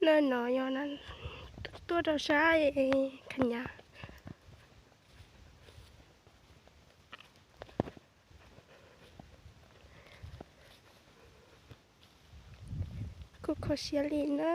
Naj no yog tuaj rau sab Khas Nyas. Kuj kho siab li na.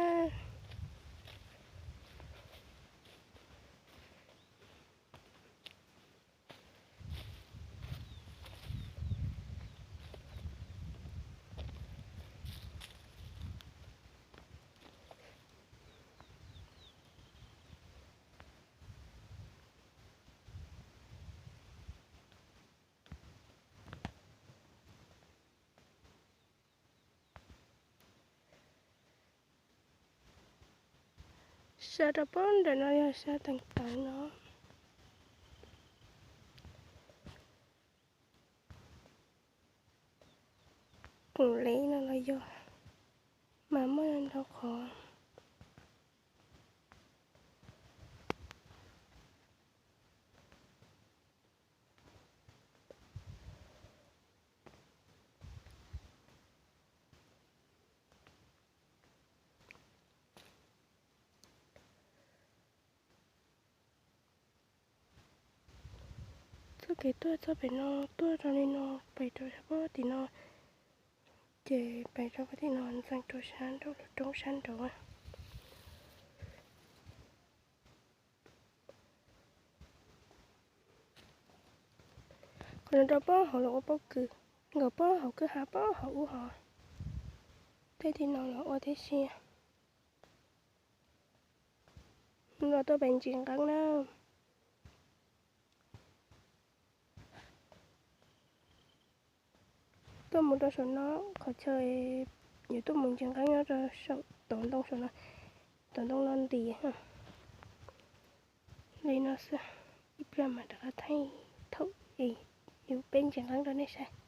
Sab rau pem ntawm no yog sab teev tawv no. Koom Lev no los yog, mas muaj ntau qhov. Txoj kev tuaj txog pem no, tuaj rau li no, pem rau sab pem tim no, ces pem rau pem tim no ntxeev rau sab nraud, lub roob sab nraud. Qhov no rau pem hauv los ua pob kws, nkawd pem hauv kwj ha pem hauv ub hov. Tej tim no los ua tib si. Los tuaj pem ntsis nqeeb na. Tuaj mus rau saum no, qhov chaw yuav tuaj mus ntsis nqeeb nyob rau saum tauv ntoo saum no, tauv ntoo no ntiav li no xwb. Ib pliag mam rov qab thaij thaum es yus pem ntsis nqeeb rau nej saib.